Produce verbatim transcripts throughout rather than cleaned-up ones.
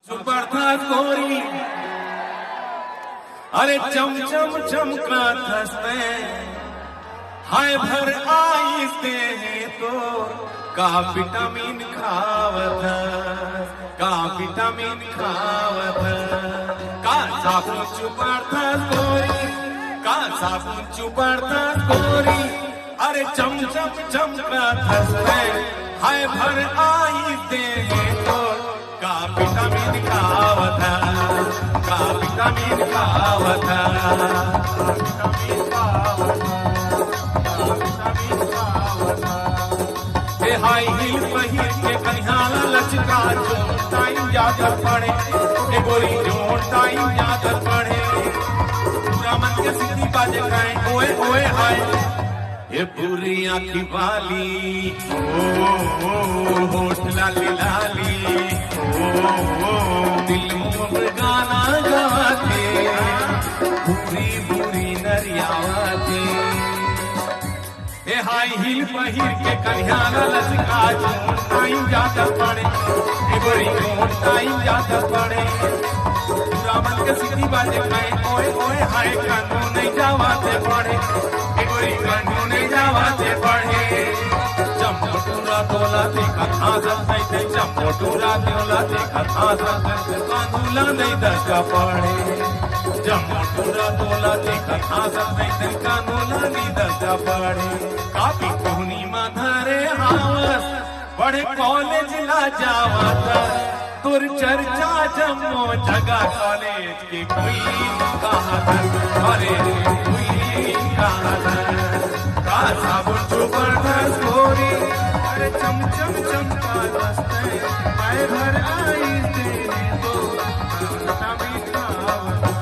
सुपरथस गोरी, अरे चम चम चमकाथस तैं, हाय भर आइस देहे तोर, का विटामिन खावथस, का विटामिन खावथस, का साबुन चुपरथस गोरी, का साबुन चुपरथस गोरी, अरे चम चम चमकाथस तैं, हाय भर आइस देहे तोर, का विटामिन खावथस, का विटामिन खावथस, का विटामिन खावथस, का विटामिन खावथस। ए हाई हील पहिर के कनिहा ला लचका, जोन टाइम जादा पड़े, ए गोरी जोन टाइम जादा पड़े, टूरा मन के सीटी बाजे खाए, ओए ओए हाय। ए भूरी आँखी वाली, ओ, ओ, ओ, होठ लाली लाली, ओ, ओ, दिल मोर गाना गाथे, भूरी भूरी नरियावथे। ए हाई हील पहिर के कनिहा ला लचका, जोन टाइम जादा पड़े, ए गोरी जोन टाइम जादा पड़े, टूरा मन के सीटी बाजे खाए, ओए ओए हाय, कानू नहीं जावथे पड़े, ए गोरी कानू नहीं जावथे पड़े। चम्मो टूरा तोला देखत हाँसत रहिथे, चम्मो टूरा तोला देखत हाँसत रहिथे, कानू ला नहीं दस का पड़े। चम्मो टूरा तोला देखत हाँसत रहिथे, कानू ला नहीं दस का पड़े। का पिटुहनी मा धरे हावस, बड़े कॉलेज ला जावथस, तोर चर्चा जम्मो जगह कॉलेज के queen कहाथन, कॉलेज के queen कहाथन। का साबुन चुपरथस गोरी, अरे चम चम चमकाथस तैं, हाय भर आइस देहे तोर, का विटामिन खावथस,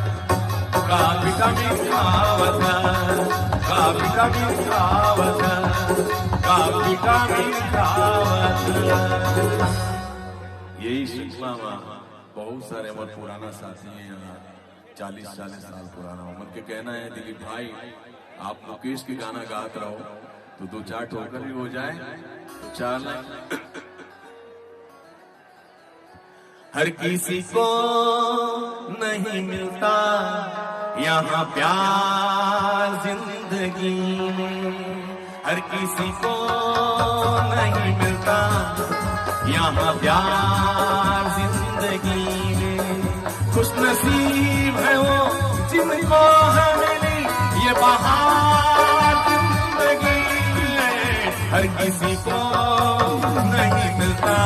का विटामिन खावथस, का विटामिन खावथस, का विटामिन खावथस। यही श्रृंखला में बहुत सारे हमर पुराना साथी हैं यहाँ, चालीस चालीस साल पुराना। हमन के कहना है, दिलीप भाई, आप मुकेश के गाना गात रहो, तो दो चार ठोकर भी हो जाए, तो चार लाइन। हर किसी को नहीं मिलता यहाँ प्यार जिंदगी में, हर किसी को नहीं मिलता यहाँ प्यार जिंदगी में। खुश नसीब है वो जिनको है मिली ये बहार जिंदगी में। हर किसी को नहीं मिलता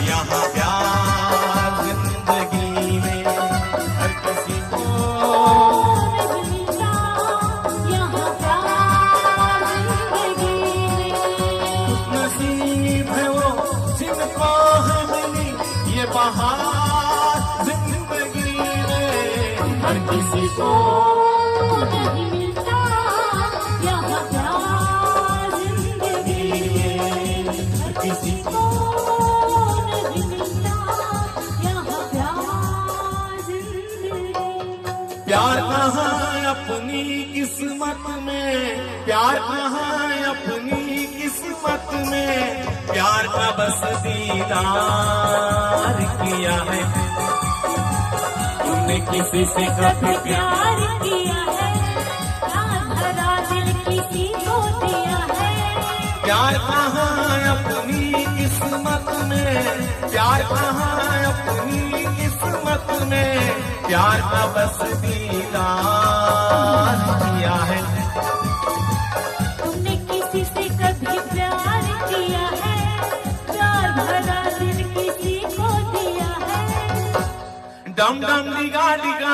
यहाँ प्यार जिंदगी में, हर किसी को नहीं मिलता यहाँ प्यार जिंदगी में। खुश नसीब है वो जिनको है मिली ये बहार जिंदगी में। हर किसी को नहीं मिलता यहाँ प्यार जिंदगी में, हर किसी को नहीं मिलता यहाँ प्यार जिंदगी। प्यार कहाँ अपनी किस्मत में, प्यार कहाँ अपनी किस्मत में, प्यार का बस दीदार किया है। तुमने किसी से कभी प्यार किया है? प्यार भरा दिल किसी को दिया है? प्यार कहाँ अपनी किस्मत में, प्यार कहाँ अपनी किस्मत में, प्यार का बस दीदार किया है। तुमने किसी से कभी प्यार किया है? प्यार भरा दिल किसी को दिया है? डम डम डिगा डिगा